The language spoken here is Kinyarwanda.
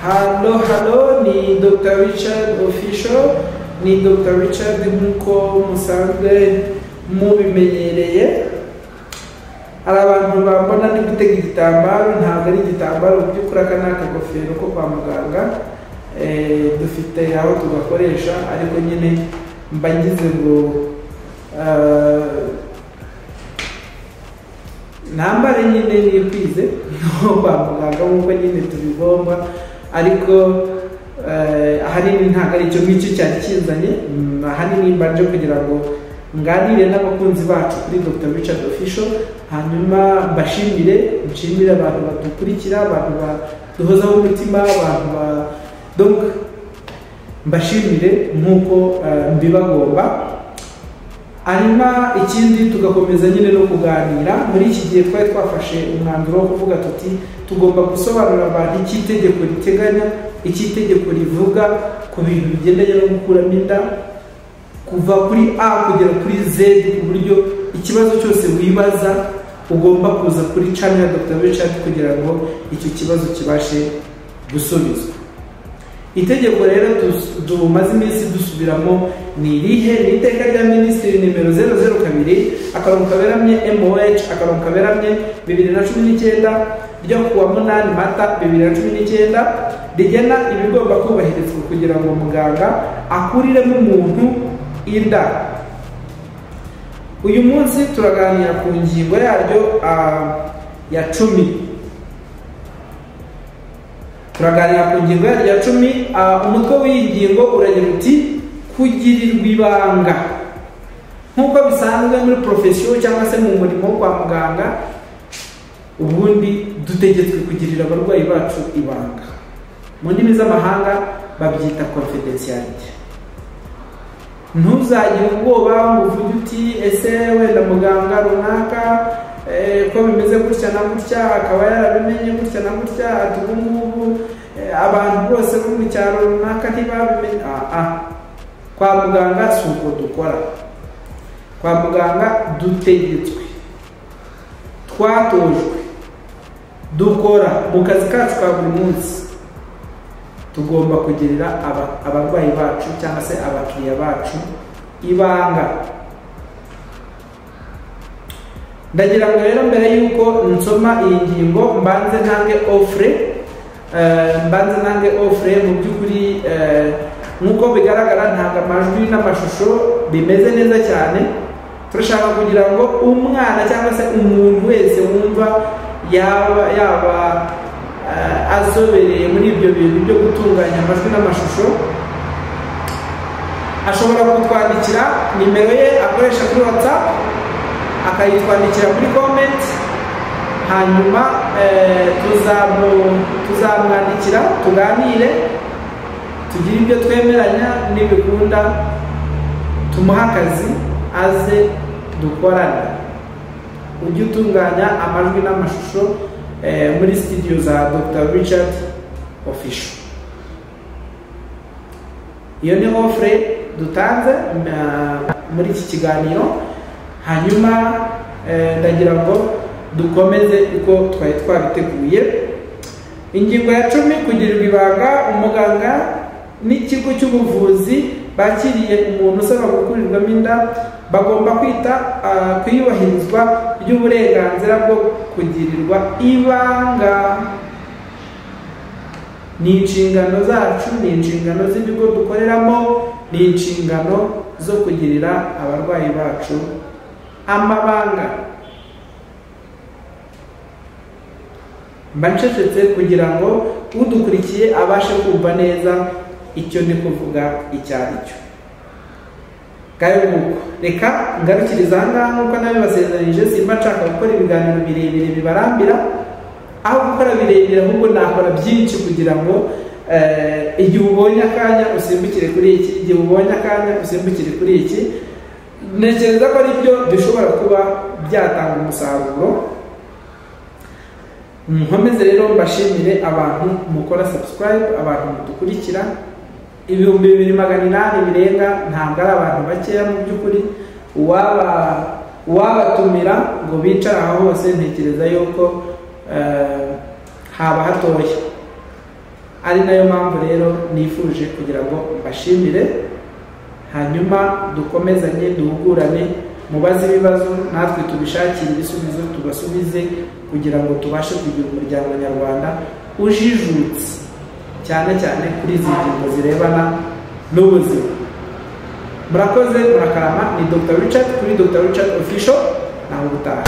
Hello, hello, ni Dr. Richard Official, ni Dr. Richard nk'uko musanzwe mubimenyereye. Hari abantu bambona ndi gutega igitambaro, ntabwo ari igitambaro mu by'ukuri, aka ni akagofero ko kwa muganga, dufite aho tugakoresha, ariko nyine mba ngize ngo nambare nyine nikwize no kwa muganga nk'uko nyine tubigomba, ariko ahanini ntabwo ari icyo ngicyo cyari kinzanye. Ahanini mbanje kugira ngo nganire n'abakunzi bacu kuri Dr. Richard Official, hanyuma mbashimire, nshimire abantu badukurikira, abantu baduhozaho umutima, abantu ba donc mbashimire nk'uko mbibagomba. Hanyuma ikindi tugakomeza nyine no kuganira. Muri iki gihe twari twafashe umwanzuro wo kuvuga tuti tugomba gusobanurira abantu icyo itegeko riteganya, icyo itegeko rivuga ku bintu bigendanye no gukuramo inda, kuva kuri A kugera kuri Z, ku buryo ikibazo cyose wibaza ugomba kuza kuri channel ya Dr. Richard kugira ngo icyo kibazo kibashe gusubizwa. Itegeko rero tumaze iminsi dusubiramo ni irihe? Ni iteka rya minisitiri nimero 002 akarongo kaberamye MOH akarongo kaberamye 2019 ryo kuwa 8 Mata 2019, rigena ibigomba kubahirizwa kugira ngo muganga akuriremo umuntu inda. Uyu munsi turaganira ku ngingo yaryo ya 10. Turaganira ku ngingo yaryo ya 10. Umutwe w'iyi ngingo uragira uti kugirirwa ibanga. Nk'uko bisanzwe muri profession cyangwa se mu murimo wo kwa muganga, ubundi dutegetswe kugirira abarwayi bacu ibanga. Mu ndimi z'amahanga babyita confidentiality. Ntuzagire ubwoba ngo uvuge uti ese wenda muganga runaka ko bimeze gutya na gutya, akaba yarabimenye gutya na gutya, ati ubu ngubu abantu bose bo mu cyaro runaka ntibabimenye. Kwa muganga si uko dukora. Kwa muganga dutegetswe, twatojwe, dukora mu kazi kacu ka buri munsi, tugomba kugirira abarwayi bacu cyangwa se abakiriya bacu ibanga. Ndagira ngo rero mbere y'uko nsoma iyi ngingo mbanze ntange offre, mbanze ntange offre. Mu by'ukuri nk'uko bigaragara ntabwo amajwi n'amashusho bimeze neza cyane. Turashaka kugira ngo umwana cyangwa se umuntu wese wumva yaba azobereye muri ibyo bintu byo gutunganya amajwi n'amashusho ashobora kutwandikira nimero ye akoresha kuri WhatsApp, akayitwandikira kuri comment, hanyuma tuzamwandikira, tuganire, tugire ibyo twemeranya, nibikunda tumuhe akazi aze dukorane, ujye utunganya amajwi n'amashusho muri studio za Dr. Richard Official. Iyo ni offre dutanze muri iki kiganiro. Hanyuma ndagira ngo dukomeze uko twari twabiteguye. Ingingo ya 10, kugirirwa ibanga. Umuganga n'ikigo cy'ubuvuzi bakiriye umuntu usaba gukurirwamo inda bagomba kwita ku iyubahirizwa ry'uburenganzira bwo kugirirwa ibanga. Ni inshingano zacu, ni inshingano z'ibigo dukoreramo, ni inshingano zo kugirira abarwayi bacu amabanga. Mba ncecetse kugira ngo udukurikiye abashe kumva neza icyo ndi kuvuga icyo ari cyo. Ngayo nguko, reka ngarukiriza aha ngaha nk'uko nabibasezeranyije. Simba nshaka gukora ibiganiro birebire bibarambira. Aho gukora birebire ahubwo nakora byinshi kugira ngo igihe ubonye akanya usimbukire kuri iki, igihe ubonye akanya usimbukire kuri iki. Ntekereza ko ari byo bishobora kuba byatanga umusaruro. Nkomeze rero mbashimire abantu mukora subscribe, abantu mudukurikira, 2800 birenga, ntabwo ari abantu bakeya mu by'ukuri. Uwabatumira ngo bicare aho hose, ntekereza yuko haba hatoya. Ari nayo mpamvu rero nifuje kugira ngo mbashimire, hanyuma dukomezanye, duhugurane, mubaze ibibazo natwe tubishakire ibisubizo, tubasubize kugira ngo tubashe kugira umuryango nyarwanda ujijutse, cyane cyane kuri izi ngingo zirebana n'ubuzima. Murakoze, murakarama. Ni Dr Richard kuri Dr Richard Official, naho ubutaha.